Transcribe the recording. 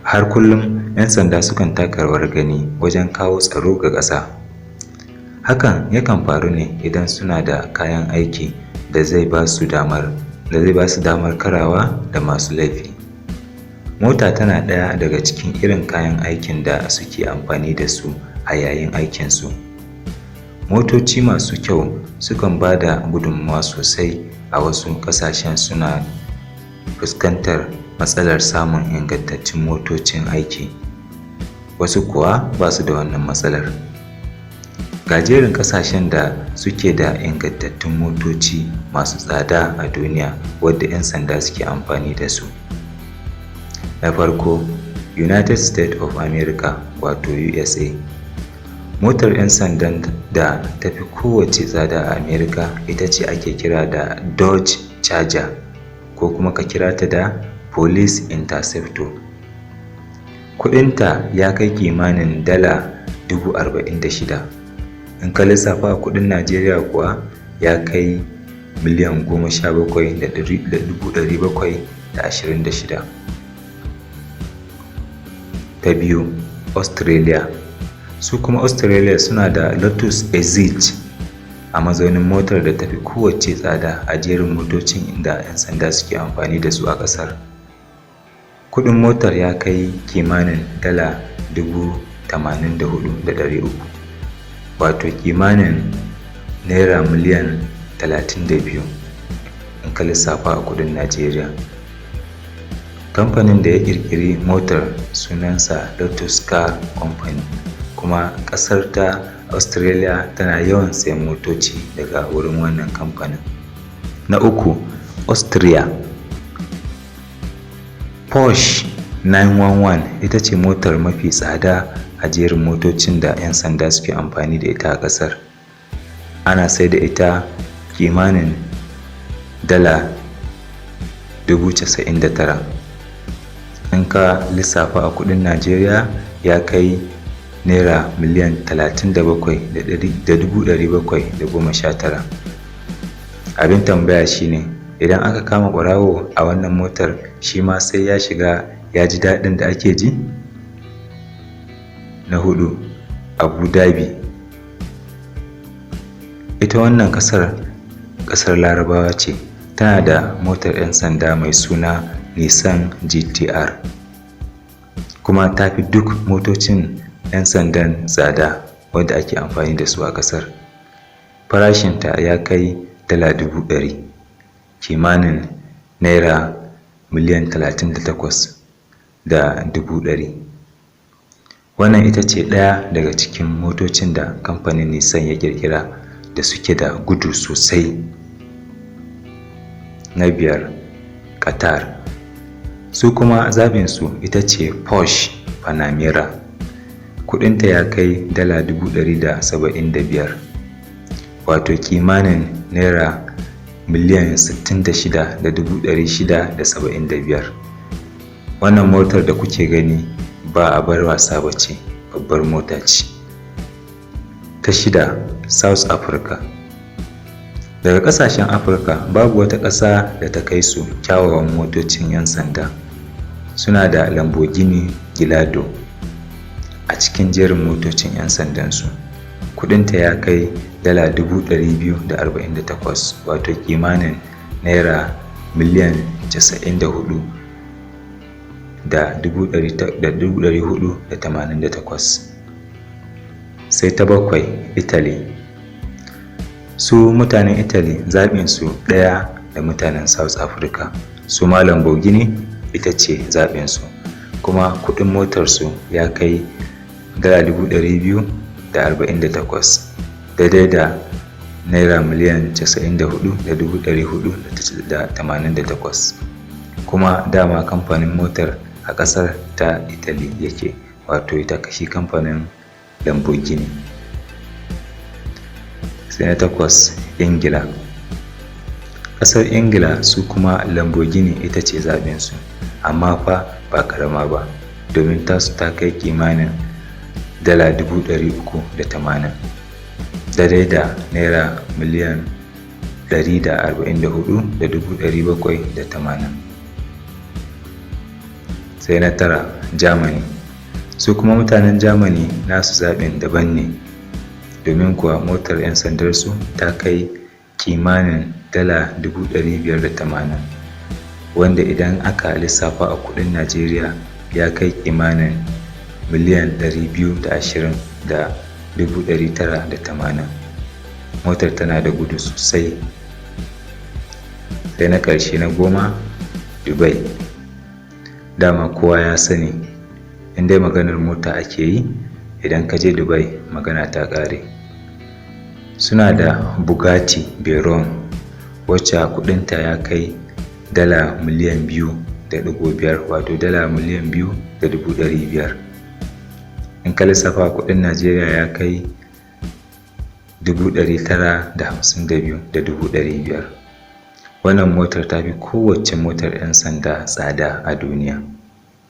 Har kullum 'yan sanda sukan taka rawar gani wajen kawo tsaro ga ƙasa. Hakan yakan faru ne idan suna da kayan aiki da zai ba su damar karawa da masu laifi. Mota tana ɗaya daga cikin irin kayan aikin da suke amfani da su a yayin aikinsu. Motoci masu kyau sukan ba da gudummawa sosai. A wasu ƙasashen suna fuskantar matsalar samun ingantattun motocin aiki, wasu kuwa ba su da wannan matsalar. Ga jerin ƙasashen da suke da ingantattun motoci masu tsada a duniya wadda 'yan sanda suke amfani da su. Na farko, United States of America, wato USA. Motar 'yan sandan da ta fi kowace tsada a America ita ce ake kira da Dodge Charger, ko kuma ka kira ta da Police Interceptor. Kuɗinta ya kai kimanin dala 46,000. In ka lissafa a kuɗin Najeriya kuwa, ya kai miliyan 17,726. Ta biyu, Australia. Su kuma Australia suna da Lotus Exige a mazaunin motar da tafi kowace tsada a jerin motocin da 'yan sanda suke amfani da su a ƙasar. Kuɗin motar ya kai kimanin dala 84,300, wato kimanin naira miliyan 32 in ka lissafa a kuɗin Najeriya. Kamfanin da ya ƙirƙiri motar sunansa Lotus Car Company, kuma ƙasar ta Australia tana yawan sayen motoci daga wurin wannan kamfanin. Na uku, Austria. Porsche 911 ita ce motar mafi tsada a jerin motocin da 'yan sanda suke amfani da ita a ƙasar. Ana sai da ita kimanin dala 99,000. In ka lissafa a kuɗin Najeriya, ya kai naira miliyan 37,719. Abin tambaya shine, idan aka kama ɓarawo a wannan motar, shi ma sai ya shiga ya ji daɗin da ake ji? Na huɗu, Abu Dhabi. Ita wannan ƙasar, ƙasar Larabawa ce, tana da motar 'yan sanda mai suna Nissan GTR, kuma ta fi duk motocin 'yan sandan tsada wadda ake amfani da su a ƙasar. Farashinta ya kai dala 100,000, kimanin naira miliyan 38,100. Wannan ita ce ɗaya daga cikin motocin da kamfanin Nissan ya ƙirƙira da suke da gudu sosai. Na biyar, Qatar. Su kuma zaɓinsu ita ce Porsche Panamera. Kuɗinta ya kai dala 175,000, wato kimanin naira miliyan 66,675. Wannan motar da kuke gani ba abar wasa ba ce, babbar mota ce. Ta shida, South Africa. Daga ƙasashen Afirka, babu wata ƙasa da ta kai su kyawawan motocin 'yan sanda. Suna da Lamborghini Gallardo a cikin jerin motocin 'yan sandansu. Kuɗinta ya kai dala 248,000, wato kimanin naira miliyan 94,488. Sai ta bakwai, Italy. Su mutanen Italy zaɓinsu ɗaya da mutanen South Africa, su ma Lamborghini ita ce zaɓinsu, kuma kuɗin motarsu ya kai dala 248,000, daidai da naira miliyan 94,488. Kuma dama kamfanin motar a ƙasar ta Italy yake, wato ita shi kamfanin Lamborghini. Sai na takwas, Ingila. Ƙasar Ingila su kuma Lamborghini ita ce zaɓinsu, amma fa ba ƙarama ba, domin tasu ta kai kimanin dala 380,000, daidai da naira miliyan 144,780. Sai na tara, Germany. Su kuma mutanen Germany nasu zaɓin daban ne, domin kuwa motar 'yan sandarsu ta kai kimanin dala 580,000, wanda idan aka lissafa a kuɗin Najeriya ya kai kimanin miliyan 220,980,000. Motar tana da gudu sosai. Sai na ƙarshe, na 10, Dubai. Dama kowa ya sani, in dai maganar mota ake yi, idan ka je Dubai magana ta ƙare. Suna da Bugatti Veyron, wacce kuɗinta ya kai dala miliyan 2.5, wato dala 2,500,000. In ka lissafa kuɗin Najeriya ya kai 952,500. Wannan motar ta fi kowacce motar 'yan sanda tsada a duniya.